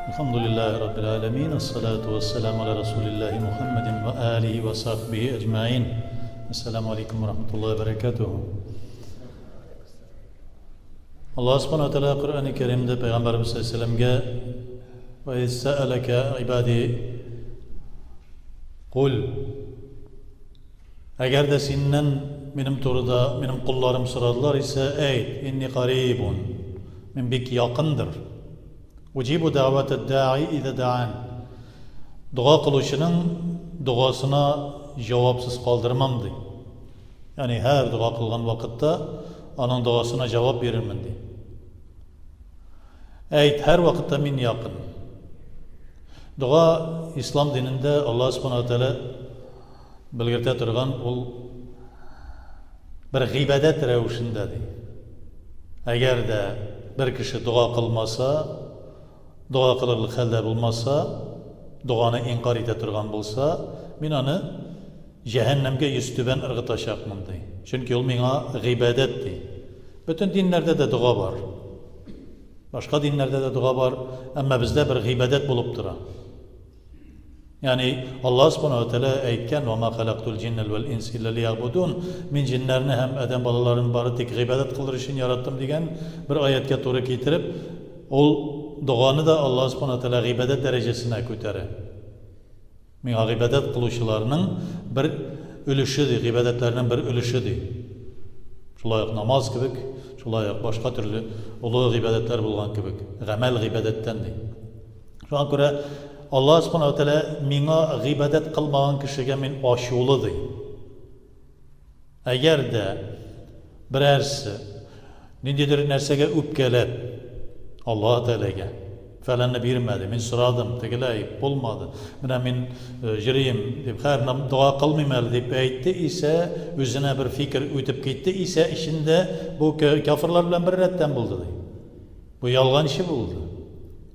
Elhamdülillahi Rabbil alemin. Esselatu vesselamu ala Resulillahi Muhammedin ve alihi ve sahbihi ecmain. Esselamu aleyküm ve rahmetullahi ve berekatuhu. Аллаһ Субхану ва Тааля Коръәни Кәримдә Пәйгамбәребез саллаллаһу алейһи ва сәәләкә ибади кул. Әгәр дә синнән минем турыда минем колларым сорадылар исә, әйт, инни карибун. Мин бик якындыр. Уҗибу дәгъватад даи иза даан. Дога кылучының догасына җавапсыз калдырмам, ди. Ягъни һәр дога кылган вакытта аның догасына җавап бирермен, ди. Әйт, һәр вакытта мин якын. Дога ислам динендә Аллаһ Субхану ва Тааля белгертә торган ул бер гыйбадәт рәвешендә ди. Әгәр дә бер кеше дога кылмаса, дога кылырлык хәлдә булмаса, доганы инкар итә торган булса, мин аны җәһәннәмгә йөзтүбән ыргытачакмын ди. Чөнки ул миңа гыйбадәт ди. Бөтен диннәрдә дә дога бар. Башка диннәрдә дә дога бар, әмма бездә бер гыйбадәт булып тора. Ягъни Аллаһ субхана ва тәгалә әйткән: "Ва ма халактул җиннә вәл инс илля лиябудун." Мин җиннәрне һәм адәм балаларын бары тик гыйбадәт кылыр өчен яраттым дигән бер аяткә туры китереп, ул доганы да Аллаһ субхана ва тәгалә гыйбадәт дәрәҗәсенә күтәрә. Миңа гыйбадәт кылучыларның бер өлеше ди, гыйбадәтләрнең бер өлеше ди. Шулай ук намаз кебек, шулай ук башка төрле олы гыйбадәтләр булган кебек, гамәл гыйбадәттән ди. Шуңа күрә Аллаһ Субхану ва Тәгалә миңа гыйбадәт кылмаган кешегә мин ачулы ди. Әгәр дә берәрсе ниндидер нәрсәгә үпкәләп Аллаһ Тәгаләгә фәләнне бирмәде, мин сорадым, тегеләй булмады, менә мин җөрим дип, хәер, дога кылмыйм әле дип әйтте исә, үзенә бер фикер үтеп китте исә, эчендә бу кяферлар белән бер рәттән булды ди. Бу ялганчы булды.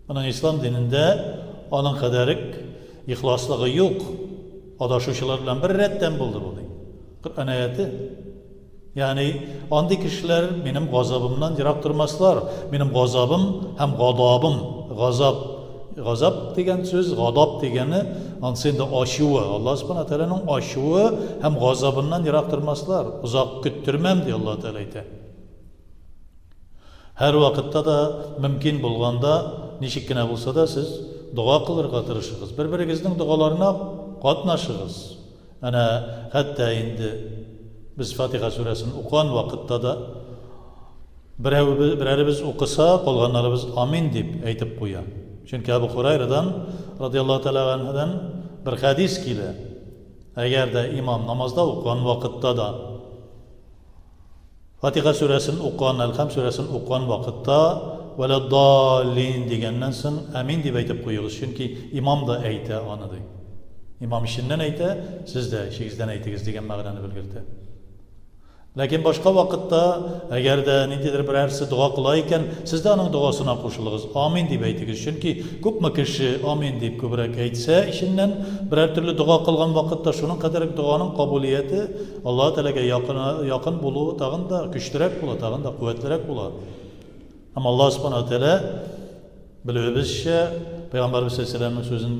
Моның ислам динендә аның кадәрек ихласлыгы юк. Адашучылар белән бер рәттән булды бу ди. Коръән аяте. Ягъни андый кешеләр минем газабымнан ерак тормаслар. Минем газабым һәм гадабым, газап, газап дигән сүз, гадап дигәне ансы инде ачуы. Аллаһ Субхана Тәгаләнең ачуы һәм газабыннан ерак тормаслар. Озак көттермәм ди Аллаһ Тәгалә әйтә. Һәрвакытта да мөмкин булганда, ничек кенә булса да, сез дога кылырга тырышыгыз. Бер-берегезнең догаларына катнашыгыз. Әнә хәтта инде без Фатиха сүрәсен укыган вакытта да берәү берәребез укыса, калганнарыбыз амин дип әйтеп куя. Чөнки Әбу Хурайрадан радиаллаһу тәгалә анһудан бер хәдис килә. Әгәр дә имам намазда укыган вакытта да Фатиха сүрәсен укыган, Әлхәм сүрәсен укыган вакытта вәләддаллин дигәннән соң амин дип әйтеп куегыз, чөнки имам да әйтә аны ди. Имам эченнән әйтә, сез дә эчегездән әйтегез дигән мәгънәне белгертә. Ләкин башка вакытта, әгәр дә ниндидер берәрсе дога кыла икән, сез дә аның догасына кушылыгыз, амин дип әйтегез. Чөнки күпме кеше амин дип күбрәк әйтсә, эченнән берәр төрле дога кылган вакытта, шуның кадәр үк доганың кабулияте Аллаһы Тәгаләгә якын, якын булуы тагын да көчлерәк була, тагын да куәтлерәк була. Һәм Аллаһ Субхану Тәгалә белүебезчә, Пәйгамбәрбез саллаллаһу сүзен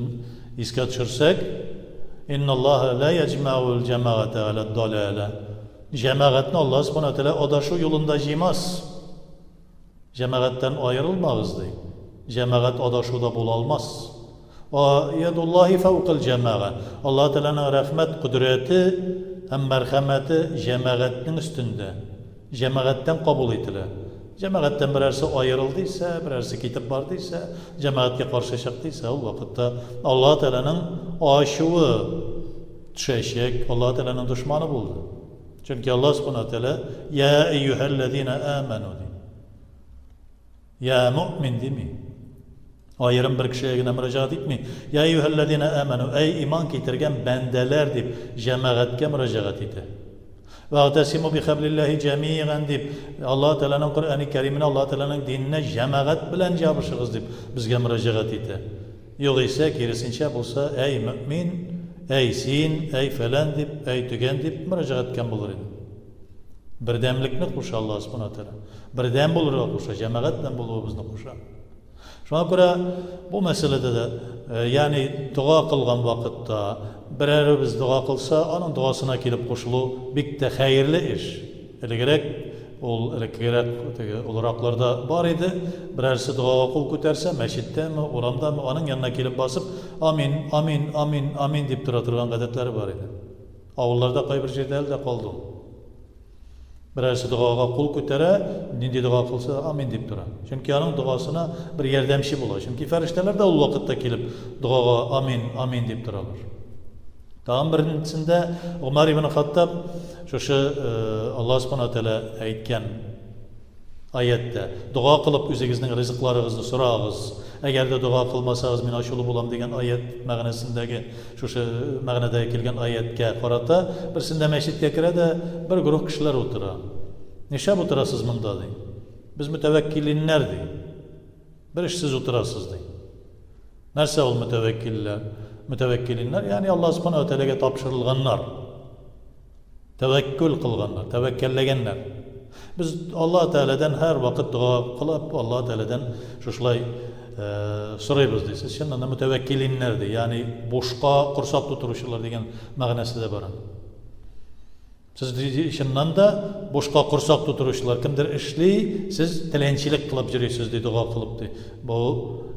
искә төшерсәк, Инналлаһа ла яҗмаул җәмәгатә аля далала. Җәмәгатьне Аллаһ Субхану Тәгалә адашу юлында җыймас. Җәмәгатьтән аерылмагыз, ди. Җәмәгать адашуда була алмас. Ва ядуллаһи фәүкал җәмәга. Аллаһ Тәгаләнең рәхмәт кодрәте һәм мәрхәмәте җәмәгатьнең өстендә. Җәмәгатьтән кабул ителә. Җәмәгатьтән берәрсе аерылды исә, берәрсе китеп барды исә, җәмәгатькә каршы чыкты исә, ул вакытта Аллаһ Тәгаләнең ачуы төшәчәк, Аллаһ Тәгаләнең дошманы булды. Чөнки Аллаһ Субхана Тәгалә Я әйюһәлләзина аману ди. Я мөмин дими. Аерым бер кешегә генә мөрәҗәгать итми. Я әйюһәлләзина аману, әй иман китергән бәндәләр дип җәмәгатькә мөрәҗәгать итә. Вәгътәсиму бихәблилләһи җәмиган дип Аллаһ Тәгаләнең Коръәни Кәрименә, Аллаһ Тәгаләнең диненә җәмәгать белән җабышыгыз дип безгә мөрәҗәгать итә. Югыйсә, киресенчә булса, әй мөэмин, әй син, әй фәлән дип, әй төгән дип мөрәҗәгать иткән булыр иде. Бердәмлекне куша Аллаһ Субхана Тәгалә. Бердәм булырга куша, җәмәгать белән булуыбызны куша. Шуңа күрә бу мәсьәләдә дә, ягъни дога кылган вакытта берәребез дога кылса, аның догасына килеп кушылу бик тә хәерле эш. Элегрәк ул элеккегерәк теге олыракларда бар иде, берәрсе догага кул күтәрсә, мәчеттәме, урамдамы, аның янына килеп басып, амин, амин, амин, амин дип тора торган гадәтләре бар иде. Авылларда кайбер җирдә әле дә калды ул. Берәрсе догага кул күтәрә, нинди дога кылса да, амин дип тора. Чөнки аның догасына бер ярдәмче була. Чөнки фәрештәләр дә ул вакытта килеп догага амин, амин дип торалар. Тагын беренчесендә Гомәр ибн Хаттаб шушы э, Аллаһ Субхану тәгалә әйткән Аятьтә, Дога кылып үзегезнең ризыкларыгызны сорагыз, әгәр дә дога кылмасагыз, мин ачулы булам дигән аять мәгънәсендәге шушы мәгънәдәге килгән аятькә карата, берсендә мәчеткә керә дә, бер гөруһ кешеләр утыра. Нишләп утырасыз монда, ди. Без мөтәвәккилиннәр, ди. Бер эшсез утырасыз, ди. Нәрсә ул мөтәвәккилләр? Мөтәвәккилиннәр, ягъни Аллаһ Субханаһу ва Тәгаләгә тапшырылганнар. Тәвәккүл кылганнар, тәвәккәлләгәннәр. Без Аллаһ Тәгаләдән һәрвакыт дога кылып, Аллаһ Тәгаләдән шушылай сорыйбыз, ди. Сез чыннан да мөтәвәккилиннәр, ди. Ягъни бушка корсак тутыручылар дигән мәгънәсе дә бар аның. Сез ди, чыннан да бушка корсак тутыручылар. Кемдер эшли, сез теләнчелек кылып йөрисез, ди, дога кылып, ди. Бу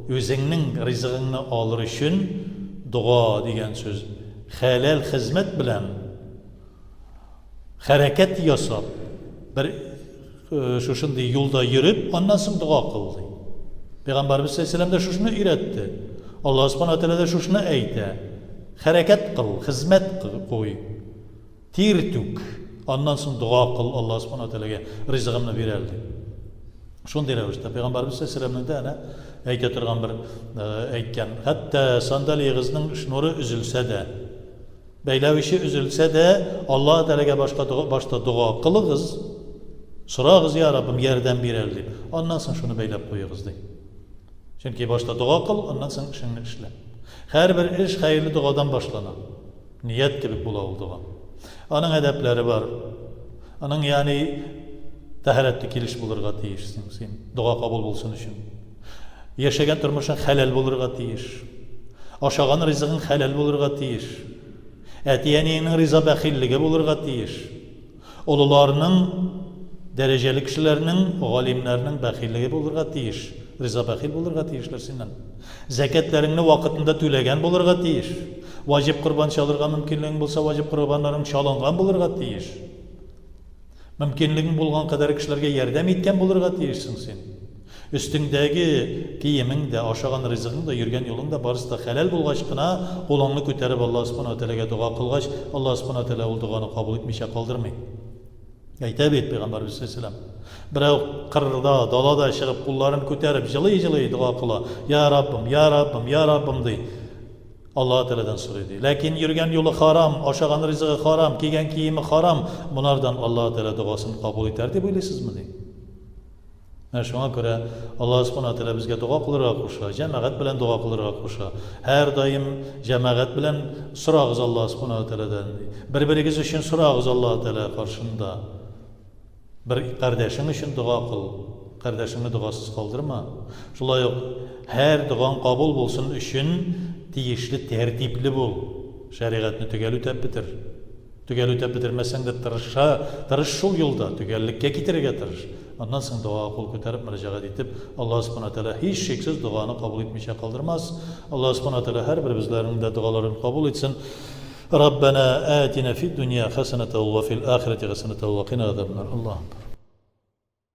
үзеңнең ризыгыңны алыр өчен дога дигән сүз. Хәләл хезмәт белән хәрәкәт ясап, бер э, шушындый юлда йөреп, аннан соң дога кыл ди. Пәйгамбәрбез саллаллаху дә шушыны өйрәтте. Аллаһ субхана тәгалә дә шушыны әйтә. Хәрәкәт кыл, хезмәт куй. Тир түк. Аннан соң дога кыл Аллаһ субхана тәгаләгә ризыгымны бир әле дип. Шундый рәвештә Пәйгамбәрбез саллаллаху дә әнә әйтә торган бер э, әйткән. Хәтта сандалиегезнең шнуры өзелсә дә, Бәйләвече өзелсә дә, Аллаһ Тәгаләгә башка дога, башта дога кылыгыз, сорагыз, Я Раббым, ярдәм бир әле, дип. Аннан соң шуны бәйләп куегыз, ди. Чөнки башта дога кыл, аннан соң эшеңне эшлә. Һәрбер эш хәерле догадан башлана. Ният кебек була ул дога. Аның әдәпләре бар. Аның ягъни тәһарәтле килеш булырга тиешсең син, дога кабул булсын өчен. Яшәгән тормышың хәләл булырга тиеш. Ашаган ризыгың хәләл булырга тиеш. Әти-әниеңнең риза бәхиллеге булырга тиеш. Олыларның, дәрәҗәле кешеләрнең, галимнәрнең бәхиллеге булырга тиеш. Риза бәхил булырга тиешләр синнән. Зәкятләреңне вакытында түләгән булырга тиеш. Ваҗиб корбан чалырга мөмкинлегең булса, ваҗиб корбаннарың чалынган булырга тиеш. Мөмкинлегең булган кадәр кешеләргә ярдәм иткән булырга тиешсең син. Өстеңдәге киемең дә, ашаган ризыгың да, йөргән юлың да барысы да хәләл булгач кына, кулыңны күтәреп Аллаһ Субхана ва Тәгаләгә дога кылгач, Аллаһ Субхана ва Тәгалә ул доганы кабул итмичә калдырмый. Әйтә бит Пәйгамбәребез саллаллаһу алейһи ва сәлләм. Берәү кырда, далада чыгып кулларын күтәреп җылый-җылый дога кыла. Я Раббым, я Раббым, я Раббым ди. Аллаһы Тәгаләдән сорый, ди. Ләкин йөргән юлы харам, ашаган ризыгы харам, кигән киеме харам, монардан Аллаһы Тәгалә догасын кабул итәр дип уйлыйсызмы, ди. Менә шуңа күрә Аллаһы Субхана Тәгалә безгә дога кылырга куша, җәмәгать белән дога кылырга куша. Һәрдаим җәмәгать белән сорагыз Аллаһы Субхана Тәгаләдән, ди. Бер-берегез өчен сорагыз Аллаһы Тәгалә каршында. Бер кардәшең өчен дога кыл, кардәшеңне догасыз калдырма. Шулай ук һәр догаң кабул булсын өчен тиешле тәртипле бул. Шәригатьне төгәл үтәп бетер. Төгәл үтәп бетермәсәң дә тырыша, тырыш шул юлда, төгәллеккә китерергә тырыш. Аннан соң догага кул күтәреп, мөрәҗәгать итеп, Аллаһ Субхана Тәгалә һичшиксез доганы кабул итмичә калдырмас. Аллаһ Субхана Тәгалә һәрберебезләрнең дә догаларын кабул итсен. Раббана атина фид дөнья хәсәнәтә ва фил ахирәти хәсәнәтә ва кина газабаннар. Аллаһу акбар.